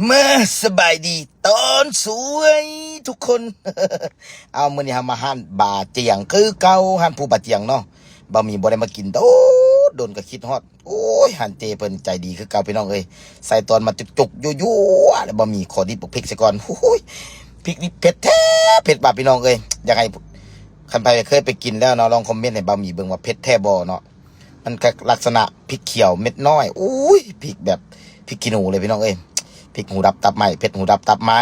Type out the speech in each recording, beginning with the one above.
ມາ ສະບາຍດີຕອນສວຍທຸກຄົນ. ເອົາ ມື້ນີ້ເຮົາມາຮ້ານບາຈຽງຄືເກົ່າ, ຮ້ານຜູ້ບາຈຽງເນາະ. ບ່າວໝີ່ບໍ່ໄດ້ມາກິນໂດນ ໂດນກໍຄິດຮອດ. ໂອ້ຍ ຮ້ານເຈ້ເພິ່ນໃຈດີຄືເກົ່າພີ່ນ້ອງເອີຍ. ໃສ່ຕອນມາຈຸກໆ ຍົວໆ ແລ້ວບ່າວໝີ່ຂໍດິບບັກພິກໃສ່ກ່ອນ. ໂອ້ຍ ພິກນີ້ເຜັດແທ້ເຜັດວ່າພີ່ນ້ອງເອີຍ. ຢາກໃຫ້ ຄັນໃຜເຄີຍໄປກິນແລ້ວເນາະ ລອງຄອມເມັນໃຫ້ບ່າວໝີ່ເບິ່ງວ່າເຜັດແທ້ບໍ່ເນາະ. ມັນກໍລັກສະນະພິກຂຽວເມັດນ້ອຍ. ໂອ້ຍ ພິກແບບພິກຂີ້ໜູເລີຍພີ່ນ້ອງເອີຍ. ພິກຫູດັບຕັບໄໝ້, ເຜັດຫູດັບຕັບໄໝ້.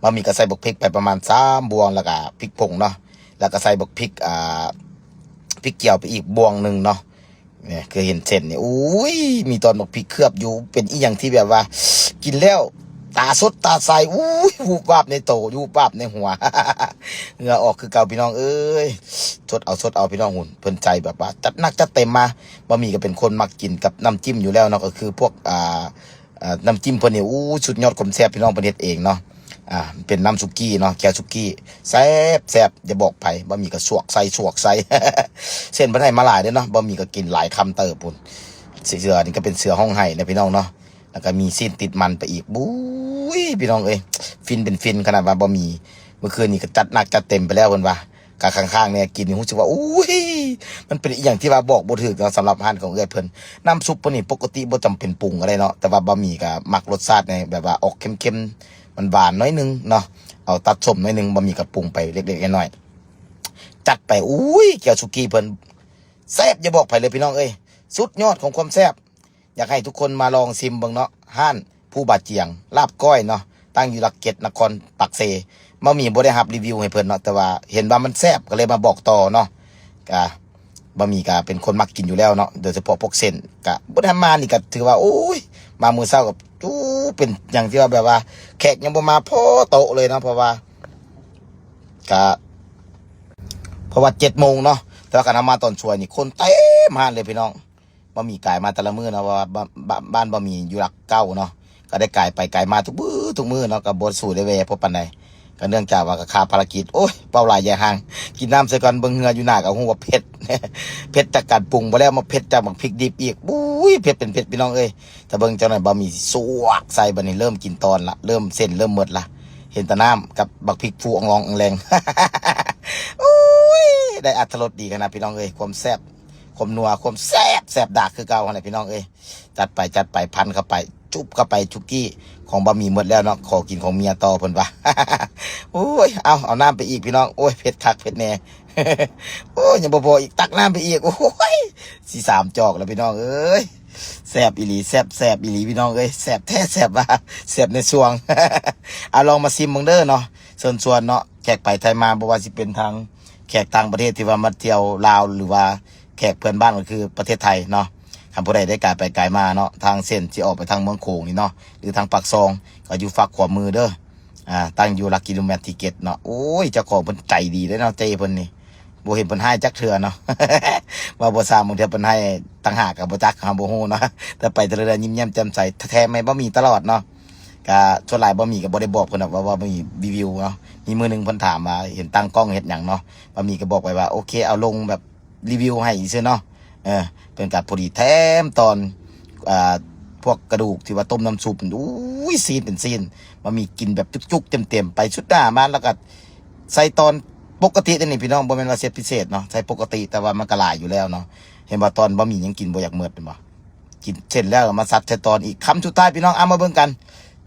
ບ່າວໝີ່ກໍໃສ່ບັກພິກໄປປະມານສາມບ່ວງ ແລ້ວກໍພິກຜົງເນາະ, ແລ້ວກໍໃສ່ບັກພິກ ອ່າ ພິກຂຽວໄປອີກບ່ວງໜຶ່ງເນາະ. ນີ້ ຄືເຫັນເສັ້ນນີ້ ໂອ້ຍ ມີຕອນບັກພິກເຄືອບຢູ່. ເປັນອີ່ຫຍັງທີ່ແບບວ່າກິນແລ້ວຕາສົດຕາໃສ. ໂອ້ຍ ວູບວາບໃນໂຕ ວູບວາບໃນຫົວ ເຫື່ອອອກຄືເກົ່າພີ່ນ້ອງເອີຍ. ສົດເອົາ ສົດເອົາພີ່ນ້ອງ. ຫຸ້ນ ເພິ່ນໃຈແບບວ່າຈັດໜັກຈັດເຕັມມາ. ບ່າວໝີ່ກໍເປັນຄົນມັກກິນກັບນ້ຳຈິ້ມຢູ່ແລ້ວເນາະ, ກໍຄືພວກ ອ່າ ເອີ ນ້ຳຈິ້ມເພິ່ນນີ້ ໂອ້ ສຸດຍອດຄວາມແຊບພີ່ນ້ອງ, ເພິ່ນເຮັດເອງເນາະ. ອ່າ ເປັນນ້ຳສຸກີ້ເນາະ, ແຈ່ວສຸກີ້ ແຊບໆ ຢ່າບອກໃຜ. ບ່າວໝີ່ກໍສວກໃສ່ ສວກໃສ່. ເສັ້ນເພິ່ນໃຫ້ມາຫຼາຍເດ້ເນາະ, ບ່າວໝີ່ກໍກິນຫຼາຍຄຳເຕີບພຸ້ນ. ເສືອນີ້ກໍເປັນເສືອຮ້ອງໄຫ້ນະພີ່ນ້ອງເນາະ, ແລ້ວກໍມີຊີ້ນຕິດມັນໄປອີກ. ບຸ້ຍ ພີ່ນ້ອງເອີຍ ຟິນເປັນຟິນ. ຂະໜາດວ່າບ່າວໝີ່ມື້ຄືນນີ້ກໍຈັດໜັກຈັດເຕັມໄປແລ້ວ ເພິ່ນວ່າ. ກະຄ້າງໆແນ່ກິນ ຮູ້ສຶກວ່າ ໂອ້ຍ ມັນເປັນອີ່ຫຍັງທີ່ວ່າບອກບໍ່ຖືກເນາະ. ສຳລັບຮ້ານຂອງເອື້ອຍເພິ່ນ ນ້ຳຊຸບເພິ່ນນີ້ປົກກະຕິບໍ່ຈຳເປັນປຸງກໍໄດ້ເນາະ, ແຕ່ວ່າບ່າວໝີ່ກໍມັກລົດຊາດໃນແບບວ່າອອກເຄັມໆ ຫວານໆໜ້ອຍໜຶ່ງເນາະ, ເອົາຕັດສົ້ມໜ້ອຍໜຶ່ງ. ບ່າວໝີ່ກໍປຸງໄປເລັກໆນ້ອຍໆ ຈັດໄປ. ໂອ້ຍ ແຈ່ວສຸກີ້ເພິ່ນແຊບຢ່າບອກໃຜເລີຍພີ່ນ້ອງເອີຍ, ສຸດຍອດຂອງຄວາມແຊບ. ຢາກໃຫ້ທຸກຄົນມາລອງຊິມເບິ່ງເນາະ, ຮ້ານພູບາຈຽງ ລາບກ້ອຍເນາະ, ຕັ້ງຢູ່ຫຼັກເຈັດ ນະຄອນປາກເຊ. ບ່າວໝີ່ບໍ່ໄດ້ຮັບຣີວິວໃຫ້ເພິ່ນເນາະ, ແຕ່ວ່າເຫັນວ່າມັນແຊບ ກໍເລີຍມາບອກຕໍ່ເນາະ. ກະ ບ່າວໝີ່ກະເປັນຄົນມັກກິນຢູ່ແລ້ວເນາະ, ໂດຍສະເພາະພວກເສັ້ນ. ກະບໍ່ໄດ້ມານີ້ກະຖືວ່າ ໂອ້ຍ ມາມື້ເຊົ້າກໍ ໂອ້ ເປັນຫຍັງທີ່ວ່າແບບວ່າແຂກຍັງບໍ່ມາພໍໂຕະເລີຍເນາະ, ເພາະວ່າ ກະ ເພາະວ່າເຈັດໂມງເນາະ, ແຕ່ວ່າຄັນເຮົາມາຕອນສວຍນີ້ ຄົນເຕັມຮ້ານເລີຍພີ່ນ້ອງ. ບ່າວໝີ່ກາຍມາແຕ່ລະມື້ເນາະ, ເພາະວ່າບ້ານ ບ້ານ ບ້ານບ່າວໝີ່ຢູ່ຫຼັກເກົ້າເນາະ, ກໍໄດ້ກາຍໄປກາຍມາທຸກມື້ທຸກມື້ເນາະ, ກໍບໍ່ສູ້ໄດ້ແວ່ພົບປານໃດ. ກໍເນື່ອງຈາກວ່າກໍຄາພາລະກິດ. ໂອ້ຍ ເວົ້າຫຼາຍຢ່າຫ່າງ, ກິນນ້ຳໃສ່ກ່ອນ. ເບິ່ງເຫື່ອຢູ່ໜ້າກໍຮູ້ວ່າເຜັດ ເຜັດຈາກການປຸງບໍ່ແລ້ວ ມາເຜັດຈາກບັກພິກດິບອີກ. ໂອ້ຍ ເຜັດເປັນເຜັດພີ່ນ້ອງເອີຍ. ຖ້າເບິ່ງຈັກໜ່ອຍ ບ່າວໝີ່ສວກໃສ່. ບາດນີ້ເລີ່ມກິນຕອນລະ, ເລີ່ມເສັ້ນເລີ່ມໝົດລະ, ເຫັນແຕ່ນ້ຳກັບບັກພິກຟູອອງລອງອອງແລງ. ໂອ້ຍ ໄດ້ອັດຖະລົດດີຂະໜາດພີ່ນ້ອງເອີຍ, ຄວາມແຊບ ຄວາມນົວ ຄວາມແຊບ ແຊບດາກຄືເກົ່າຫັ້ນແຫຼະພີ່ນ້ອງເອີຍ. ຈັດໄປ ຈັດໄປ ພັນເຂົ້າໄປ ຈຸບເຂົ້າໄປ. ສຸກີ້ຂອງບ່າວໝີ່ໝົດແລ້ວເນາະ, ຂໍກິນຂອງເມຍຕໍ່ເພິ່ນວ່າ. ໂອ້ຍ ເອົາ ເອົານ້ຳໄປອີກພີ່ນ້ອງ. ໂອ້ຍ ເຜັດຄັກເຜັດແນ່. ໂອ້ຍ ຍັງບໍ່ພໍອີກ, ຕັກນ້ຳໄປອີກ. ໂອ້ຍ ຊິສາມຈອກແລ້ວພີ່ນ້ອງເອີຍ. ແຊບອີ່ຫຼີ ແຊບ ແຊບອີ່ຫຼີພີ່ນ້ອງເອີຍ, ແຊບແທ້ແຊບວ່າ ແຊບໃນຊ່ວງ. ເອົາ ລອງມາຊິມເບິ່ງເດີເນາະ, ເຊີນຊວນເນາະ. ແຂກໄປໄທມາ ບໍ່ວ່າຊິເປັນທາງແຂກຕ່າງປະເທດທີ່ວ່າມາທ່ຽວລາວ ຫຼືວ່າແຂກເພື່ອນບ້ານ ກໍຄືປະເທດໄທເນາະ. ຄັນຜູ້ໃດໄດ້ກາຍໄປກາຍມາເນາະ, ທາງເສັ້ນທີ່ອອກໄປທາງເມືອງໂຂງນີ້ເນາະ ຫຼືທາງປາກຊ່ອງ ກໍຢູ່ຝັ່ງຂວາມືເດີ. ອ່າ ຕັ້ງຢູ່ຫຼັກກິໂລແມັດທີເຈັດເນາະ. ໂອ້ຍ ເຈົ້າຂອງເພິ່ນໃຈດີເດ້ເນາະ, ເຈ້ເພິ່ນນີ້ ບໍ່ເຫັນເພິ່ນຮ້າຍຈັກເທື່ອເນາະ. ເວົ້າບໍ່ຊ່າງ, ບາງເທື່ອເພິ່ນຮ້າຍຕ່າງຫາກກໍບໍ່ຈັກ, ເຮົາບໍ່ຮູ້ເນາະ. ແຕ່ໄປແຕ່ລະເທື່ອຍິ້ມແຍ້ມແຈ່ມໃສ ແທ້ແມ່ນບໍ່ມີຕະຫຼອດເນາະ. ກະສ່ວນຫຼາຍບ່າວໝີ່ກໍບໍ່ໄດ້ບອກເພິ່ນດອກວ່າ ວ່າມີຣີວິວເນາະ. ມີມື້ໜຶ່ງເພິ່ນຖາມວ່າເຫັນຕັ້ງກ້ອງເຮັດຫຍັງເນາະ, ບ່າວໝີ່ກໍບອກໄປວ່າ ໂອເຄ ເອົາລົງແບບຣີວິວໃຫ້ຊື່ເນາະ. ເອີ ເພິ່ນກໍພໍດີແຖມຕອນ ອ່າ ພວກກະດູກທີ່ວ່າຕົ້ມນ້ຳຊຸບ. ໂອ້ຍ ຊີ້ນເປັນຊີ້ນ, ບ່າວໝີ່ກິນແບບຈຸກໆເຕັມໆໄປ. ສຸດໜ້າມາແລ້ວກໍໃສ່ຕອນປົກກະຕິເດ້ນີ້ພີ່ນ້ອງ, ບໍ່ແມ່ນວ່າເຊັດພິເສດເນາະ, ໃສ່ປົກກະຕິ ແຕ່ວ່າມັນກໍຫຼາຍຢູ່ແລ້ວເນາະ. ເຫັນບໍ່ ຕອນບ່າວໝີ່ຍັງກິນບໍ່ຢາກໝົດ ເຫັນບໍ່? ກິນເສັ້ນແລ້ວມາສັດໃສ່ຕອນອີກຄຳສຸດທ້າຍພີ່ນ້ອງ. ເອົາ ມາເບິ່ງກັນ,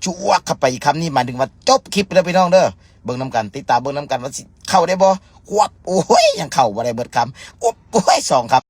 ຈວກເຂົ້າໄປອີກຄຳນີ້ ໝາຍເຖິງວ່າຈົບຄລິບເດີພີ່ນ້ອງເດີ. ເບິ່ງນຳກັນ, ຕິດຕາມເບິ່ງນຳກັນວ່າຊິເຂົ້າໄດ້ບໍ່? ຄວບ ໂອ້ຍ ຍັງເຂົ້າບໍ່ໄດ້ເບິດຄຳ. ອົບ ໂອ້ຍ ສອງຄຳ.